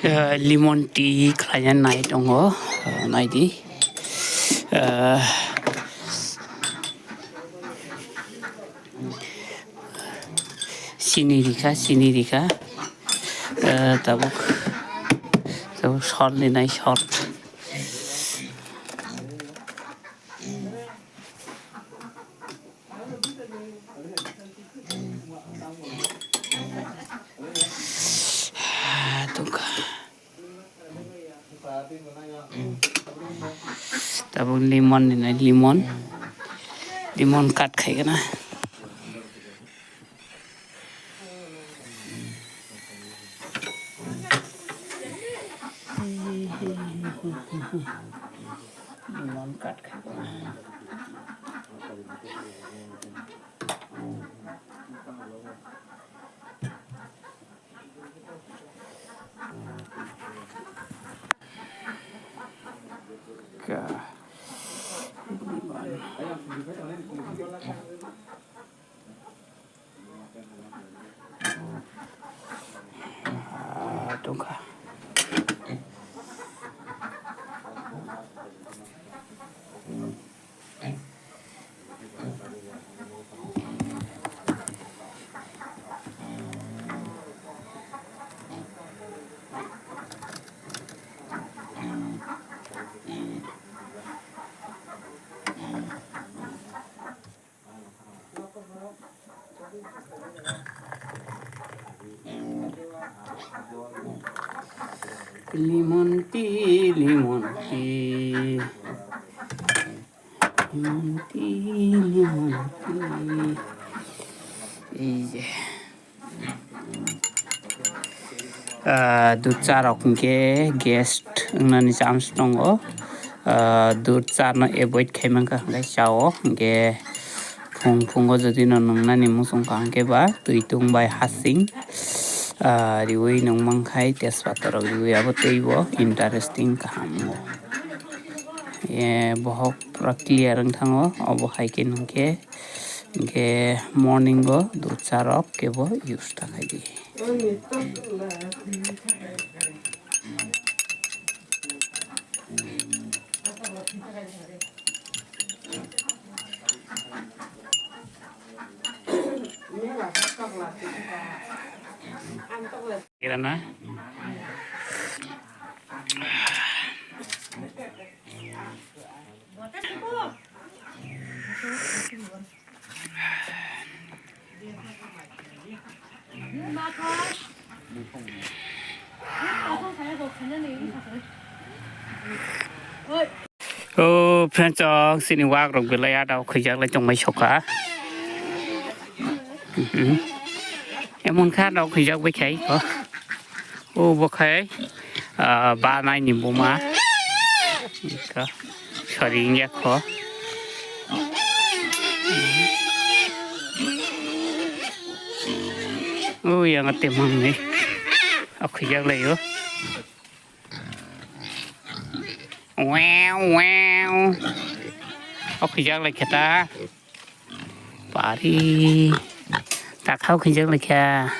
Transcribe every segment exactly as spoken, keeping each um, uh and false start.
Eh, lemon tea khlaina nai tongo, eh, naidi. Eh, sini rikha, sini rikha. Eh, tabuk, tabuk salt ni nai, salt. Tungkha. Tabuk lemon ni nai, lemon. Lemon cut khai gana. Lemon cut khai gana. Ka. Ah, tungkha. Lemon tea, lemon tea. Lemon tea, lemon tea. Ei je. Ah, dudh cha rok hwnkhe gas wngnani chance tongo. Ah, dudh cha no avoid khai mankha, hwnkhe chao. Hwnkhe phung phungo jodi no nwngnani muchung kha hwnkhe ba twi tung bai hasing, ah, riwi nung mankhai, tejpata rok riwi abo twi bo interesting kaham wngo. Eh, bohok pura clear wng thango, obo hai khe nung khe. Hwnkhe morning o dudh cha rok kebo use ta khai di. Kirana. O friends, chwng sini wak rok belai ada o khwijak lai tongmai soka. Mhm. Emon kha ada o khwijak bai khai ko. O bo khai, ah, ba nai ni buma. Ka, sorry, wngya kho. O yang ate mang ni. Akhwijak lai o. Wow, wow. Akhwijak lai khe ta. Pari. Takhao khijak lekha.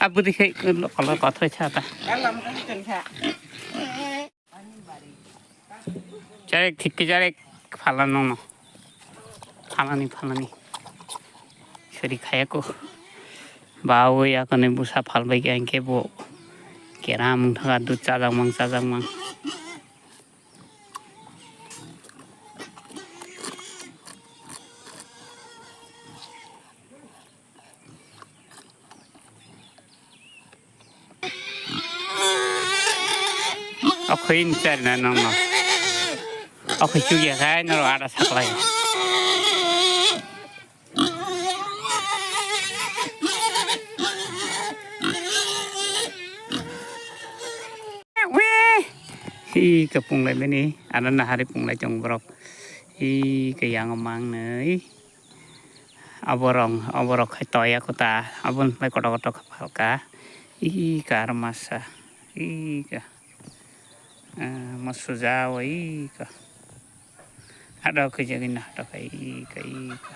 Abudi khai kolor kothoi chata. Charek thik ke charek phala nongno. Phalani, phalani. Sori khaya ko. Ba oi akone busa phalbai ke angke bo. Keram thanga dud chajak mang, chajak mang. Okhoi ni chari na nong no. Okhoi chukya khai noro ada saklai. Hi ka punglai mani, ana nahari punglai chong borok. Hi ka yang mang nai. Aborok, aborok khai toya kota, aboni bai kotor kotor khe phalka. Ih, kar masa. Ih, ka. Ah, masuja o, ih, ka. Hado khe jagina, hado khai, ih, ka, ih, ka.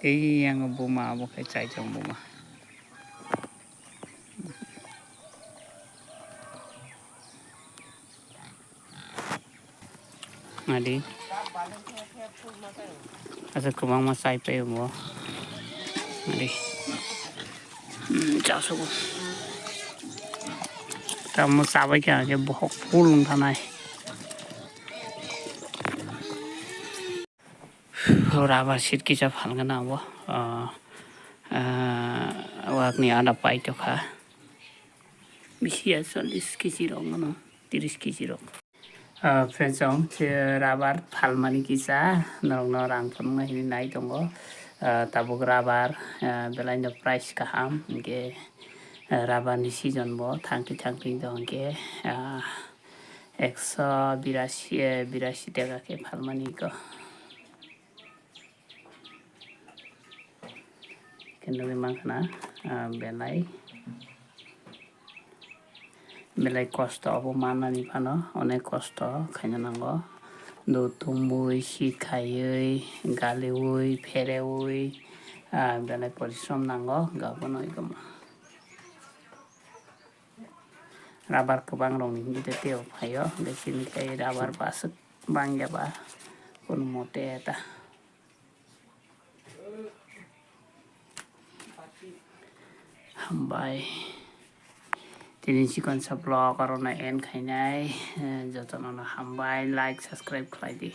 Ei yang buma, abo khai chai chong buma. Adi. Asa kwbangma chai paio bo. Adi. Hmm, chasogo. Tamo chabai kha, je bohok full wng thanai. Rubber sheet kisa phalgana abo. Ah, ah, wakni ada paitokha. Bisi ya chollish kg rok mano, tris kg rok. Ah, friends, ang che rubber phalmani kisa, norokno rang phunukna hini nai tongo. Ah, tabuk rubber, ah, belai no price kaham, hingke, ah, rubber ni season bo thangtwi thangtwi tong hingke, ah, ekso birasi, eh, birasi taka khe phalmani ko. Khe nugwi mankha na, ah, belai, belai kosto obo mannani phano onek kosto khaina nango. Do tumui, sit khaiwi, galiui, phereui, ah, belai porishrom nango, gabano ikomo. Rubber kwbang rokni hingke tei teo phaio, hingke chini khe rubber baswk bangya ba kono mote ta. Hambai. Tini chikon sa vlog aro na end khainai, eh, jotono no hambai, like, subscribe khlai di.